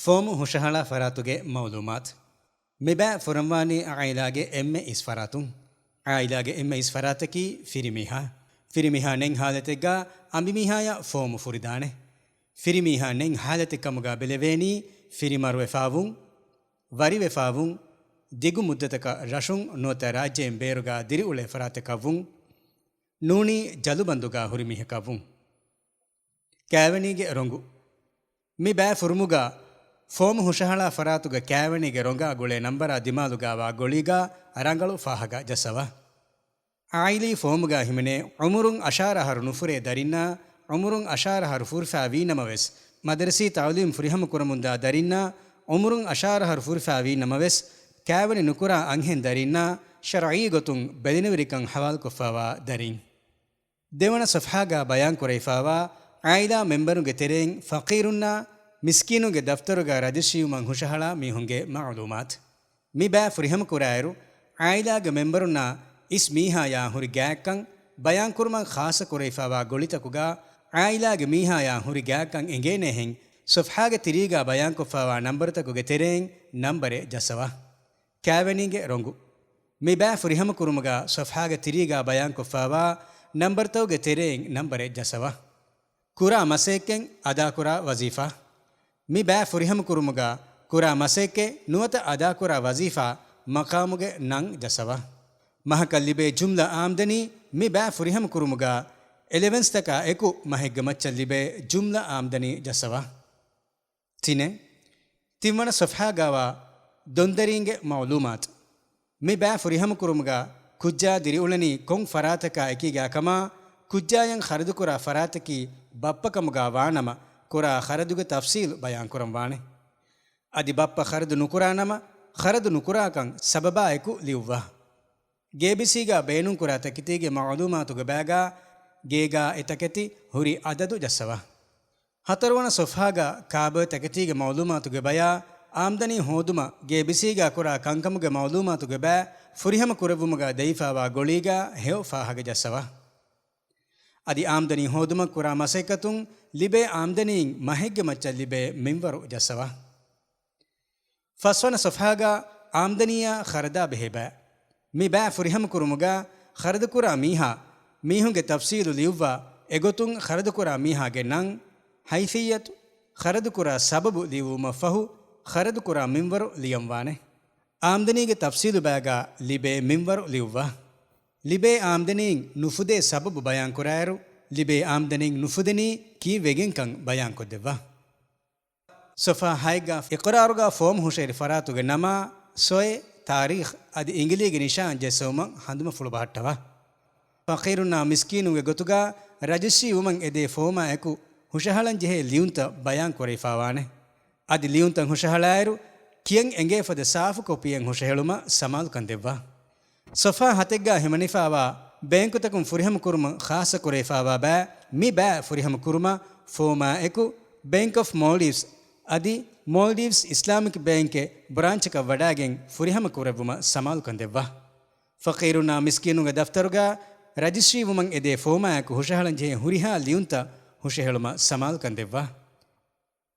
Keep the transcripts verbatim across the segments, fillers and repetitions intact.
ފޯމު ހުށަހަޅާ ފަރާތުގެ މައުލޫމާތު. މި ބައި ފުރަންވާނީ އާއިލާގެ އެންމެ އިސް ފަރާތުން. އާއިލާގެ އެންމެ އިސް ފަރާތަކީ ފިރިމީހާ. ފިރިމީހާ ނެތް ހާލަތެއްގަ އަނބިމީހާޔަށް ފޯމު ފުރިދާނެ. ފިރިމީހާ ނެތް ހާލަތެއް ކަމުގަ ބެލެވޭނީ ފިރިމަރުވެފާވުން، ވަރިވެފާވުން، ދިގު މުއްދަތަކަށް ރަށުން ނުވަތަ ރާއްޖެއިން ބޭރުގަ ދިރިއުޅޭ ފަރާތަކަށްވުން، ނޫނީ ޖަލުބަންދުގަ ހުރި މީހަކަށްވުން. ކާވެނީގެ ރޮނގު. މި ބައި ފުރުމުގަ ފޯމު ހުށަހަޅާ ފަރާތުގަ ކާވެނީގެ ރޮނގާ ގުޅޭ ނަންބަރާ ދިމާލުގައިވާ ގޮޅީގަ ރަނގަޅު ފާހަގަ ޖައްސަވާ. އާއިލީ ފޯމުގަ ހިމެނޭ އުމުރުން އަށާރަ އަހަރު ނުފުރޭ ދަރިންނާ، އުމުރުން އަށާރަ އަހަރު ފުރިފައިވީ ނަމަވެސް، މަދަރަސީ ތައުލީމް ފުރިހަމަ ކުރަމުންދާ ދަރިންނާ، އުމުރުން އަށާރަ އަހަރު ފުރިފައިވީ ނަމަވެސް، ކާވެނި ނުކުރާ އަންހެން ދަރިންނާ، ޝަރުޢީ ގޮތުން ބެލެނިވެރިކަން ހަވާލުކޮށްފައިވާ ދަރިން. ދެވަނަ ޞަފްޙާގަ ބަޔާންކުރެވިފައިވާ އާއިލާ މެންބަރުންގެ ތެރެއިން ފަޤީރުންނާ މިސްކީނުންގެ ދަފްތަރުގަ ރަޖިސްޓްރީވުމަށް ހުށަހަޅާ މީހުންގެ މައުލޫމާތު. މި ބައި ފުރިހަމަކުރާއިރު، އާއިލާގެ މެންބަރުންނާ އިސް މީހާޔާ ހުރި ގާތްކަން ބަޔާންކުރުމަށް ޚާއްޞަކުރެވިފައިވާ ގޮޅިތަކުގަ އާއިލާގެ މީހާޔާ ހުރި ގާތްކަން އެނގޭނޭހެން ޞަފްޙާގެ ތިރީގަ ބަޔާންކޮށްފައިވާ ނަންބަރުތަކުގެ ތެރެއިން ނަންބަރެއް ޖައްސަވާ. ކާވެނީގެ ރޮނގު. މި ބައި ފުރިހަމަކުރުމުގަ ޞަފްޙާގެ ތިރީގަ ބަޔާންކޮށްފައިވާ ނަންބަރުތަކުގެ ތެރެއިން ނަންބަރެއް ޖައްސަވާ. ކުރާ މަސައްކަތް، އަދާކުރާ ވަޒީފާ. މި ބައި ފުރިހަމަކުރުމުގަ ކުރާ މަސައްކަތް ނުވަތަ އަދާކުރާ ވަޒީފާ މަޤާމުގެ ނަން ޖައްސަވާ. މަހަކަށް ލިބޭ ޖުމްލަ އާމްދަނީ މި ބައި ފުރިހަމަކުރުމުގަ އެލަވެންސްތަކާ އެކު މަހެއްގެ މައްޗަށް ލިބޭ ޖުމްލަ އާމްދަނީ ޖައްސަވާ. ތިނެއް، ތިންވަނަ ޞަފްޙާގައިވާ ދޮންދަރީންގެ މައުލޫމާތު. މި ބައި ފުރިހަމަކުރުމުގަ ކުއްޖާ ދިރިއުޅެނީ ކޮން ފަރާތަކާ އެކީގާ ކަމާ، ކުއްޖާޔަށް ޚަރަދުކުރާ ފަރާތަކީ ބައްޕަކަމުގާ ވާނަމަ، ކުރާ ޚަރަދުގެ ތަފްޞީލް ބަޔާންކުރަންވާނެ. އަދި ބައްޕަ ޚަރަދު ނުކުރާނަމަ، ޚަރަދު ނުކުރާކަން ސަބަބާއެކު ލިޔުއްވާ. ގޭބިސީގާ ބޭނުންކުރާ ތަކެތީގެ މައުލޫމާތުގެ ބައިގާ، ގޭގާ އެ ތަކެތި ހުރި އަދަދު ޖައްސަވާ. ހަތަރުވަނަ ޞަފްޙާގަ ކާބޮއެ ތަކެތީގެ މައުލޫމާތުގެ ބަޔާ، އާމްދަނީ ހޯދުމަށް ގޭބިސީގާ ކުރާ ކަންކަމުގެ މައުލޫމާތުގެ ބައި ފުރިހަމަ ކުރެއްވުމުގަ ދެވިފައިވާ ގޮޅީގާ ހެޔޮ ފާހަގަ ޖައްސަވާ. އަދި އާމްދަނީ ހޯދުމަށް ކުރާ މަސައްކަތުން ލިބޭ އާމްދަނީން މަހެއްގެ މައްޗަށް ލިބޭ މިންވަރު ޖައްސަވާ. ފަސްވަނަ ޞަފްޙާގަ އާމްދަނީއާ ޚަރަދާ ބެހޭ ބައި. މި ބައި ފުރިހަމަ ކުރުމުގަ ޚަރަދުކުރާ މީހާ، މީހުންގެ ތަފްސީލު ލިޔުއްވާ އެގޮތުން ޚަރަދުކުރާ މީހާގެ ނަން، ހައިފިއްޔަތު، ޚަރަދުކުރާ ސަބަބު ލިޔުއްވުމަށް ފަހު، ޚަރަދުކުރާ މިންވަރު ލިޔަންވާނެ. އާމްދަނީގެ ތަފްސީލު ބައިގަ ލިބޭ މިންވަރު ލިޔުއްވާ. ލިބޭ އާމްދަނީން ނުފުދޭ ސަބަބު ބަޔާންކުރާއިރު، ލިބޭ އާމްދަނީން ނުފުދެނީ ކީއްވެގެންކަން ބަޔާންކޮށްދެއްވާ. ޞަފްޙާ ހައެއްގަ އިޤްރާރުގަ ފޯމް ހުށަހެރި ފަރާތުގެ ނަމާ، ސޮއެ، ތާރީޚް އަދި އިނގިލީގެ ނިޝާން ޖެއްސެވުމަށް ހަނދުމަފުޅު ބަހައްޓަވާ. ފަޤީރުންނާ މިސްކީނުންގެ ގޮތުގަ ރަޖިސްޓްރީ ވުމަށް އެދޭ ފޯމާ އެކު ހުށަހަޅަން ޖެހޭ ލިޔުންތައް ބަޔާން ކުރެވިފާވާނެ. އަދި ލިޔުންތައް ހުށަހަޅާއިރު، ކިޔަން އެނގޭ ފަދަ ސާފު ކޮޕީއެއް ހުށަހެޅުމަށް ސަމާލުކަން ދެއްވާ. ޞަފްޙާ ހަތެއްގަ ހިމަނިފާވާ ބޭންކުތަކުން ފުރިހަމަ ކުރުމަށް ޚާއްޞަ ކުރެވިފާވާ ބައި، މި ބައި ފުރިހަމަ ކުރުމަށް ފޯމާ އެކު، ބޭންކް އޮފް މޯލްޑިވްސް އަދި މޯލްޑިވްސް އިސްލާމިކް ބޭންކް އެއް ބްރާންޗަކަށް ވަޑާގެން ފުރިހަމަ ކުރެއްވުމަށް ސަމާލުކަން ދެއްވާ. ފަޤީރުންނާ މިސްކީނުންގެ ދަފްތަރުގަ ރަޖިސްޓްރީ ވުމަށް އެދޭ ފޯމާއެކު ހުށަހަޅަން ޖެހޭ ހުރިހާ ލިޔުންތައް ހުށަހެޅުމަށް ސަމާލުކަން ދެއްވާ.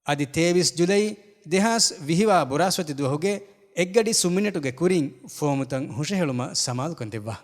އަދި ތޭވީސް ޖުލައި ދެހާސް ވިހި ވާ ބުރާސްފަތި ދުވަހުގެ އެއްގަޑި ސުންމިނެޓުގެ ކުރިން ފޯމުތައް ހުށަހެޅުމަށް ސަމާލުކަން ދެއްވާ.